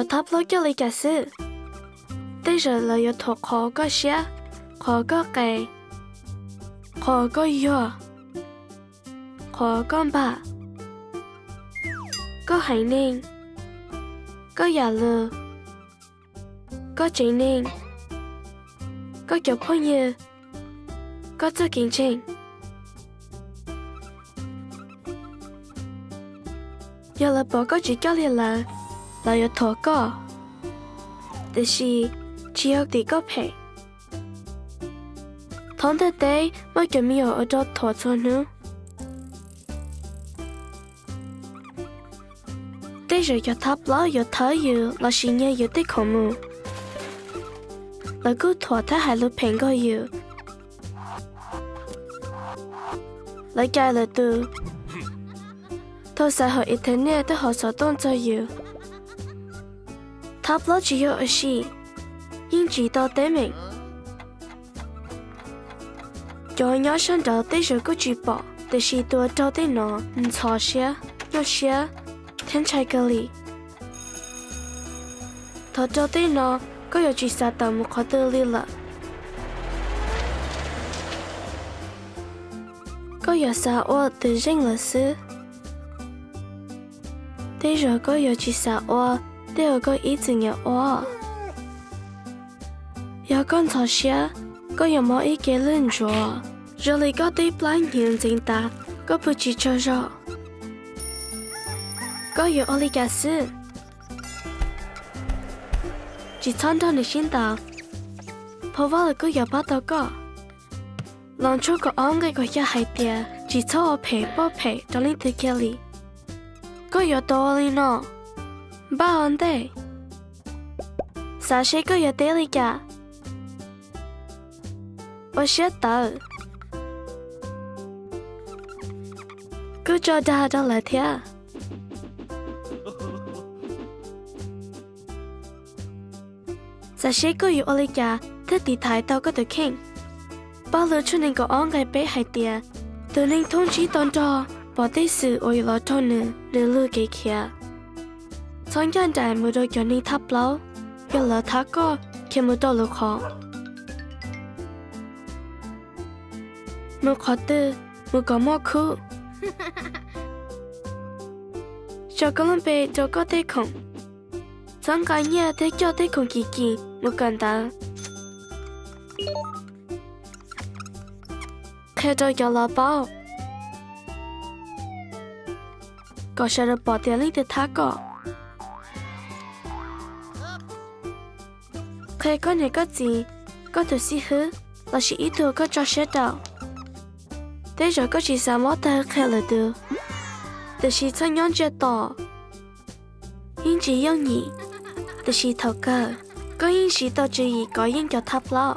Cov thab plaub coj li cas xwb? Tej zaum lawv yuav thuam qhov koj siab, qhov koj qes, qhov koj yuag, qhov koj npam, koj haiv neeg, koj yam lus, koj tsev neeg, koj cov phooj ywg, koj txoj kev ntseeg. Yog lawv pom koj tsis coj li lawv, lawv yuav thuam koj, tiam sis tsis yog tim koj phem. Thoob ntiaj teb muaj cov me nyuam uas raug thuam txhua hnub. Tej zaum cov thab plaub yuav thawb yus los sis nyiag yus tej khoom mus. Lawv kuj thuam thiab hais lus phem nkaus yus. Lawv cais lwm tus, thaum xaiv hauv internet twb ho xov tooj txog yus. Thab plaub tsis yog ua si, yeej tsis tau teeb meem. Cov nyob sab nraud tej zaum kuj tsis pom, tiam sis tus uas raug tej no ntxhov siab, nyuaj siab, thiab ntshai kawg li. Thaum raug tej no, koj yuav tsis xav tawm mus qhov twg li lawm. Koj yuav xav ua tus zeej lawm xwb. Tej zaum koj yuav tsis xav ua tej uas koj ib txwm nyiam ua. Yog koj ntxhov siab, koj yuav mob ib ke lwj ntsuav, zoo li koj tej plab hnyuv ntxeev tas, koj pw tsis tsaug zog. Koj yuav ua li cas xwb? Tsis txhob nrog nws sib ntaus, phau vaj lus kuj yuav pab tau koj. Los tshuaj kaum ob nqe kaum xya hais tias tsis txhob ua phem poj phem rau leej twg kiag li. Koj yuav tau ua li no, npaj ua ntej, xav seb koj yuav teb li cas. Ua siab tawv, kuj tso dag rau lawv thiab. Xav seb koj yuav ua li cas thiaj tiv thaiv tau koj tus kheej. Paj Lug tshuaj nees nkaum ob nqe peb hais tias, tus neeg thoob ntsib tau nrog pom tej xwm uas yuav los raug nws, nws luag kev khiav. Txhob ncaj nraim mus rau cov neeg thab plaub, yog lawv thab koj khiav mus rau lwm qhov. Mus qhov twg, mus kom muaj khub. Tso koj lub npe rau koj tej khoom. Txhob nqa nyiaj thiab coj tej khoom kim kim mus kawm ntawv. Qhia rau cov laus paub, kom sawv daws pom tias leej twg thab koj. Qhia koj niam koj txiv, koj tus xib hwb, lossis ib tug koj tso siab rau. Tej zaum koj tsis xav mob tawg qhia lwm tus, tiam sis txhob nyob ntsia tos. Yeej tsis yooj yim, tiam sis thaum kawg koj yeej siv tau tswv yim kov yeej cov thab plaub.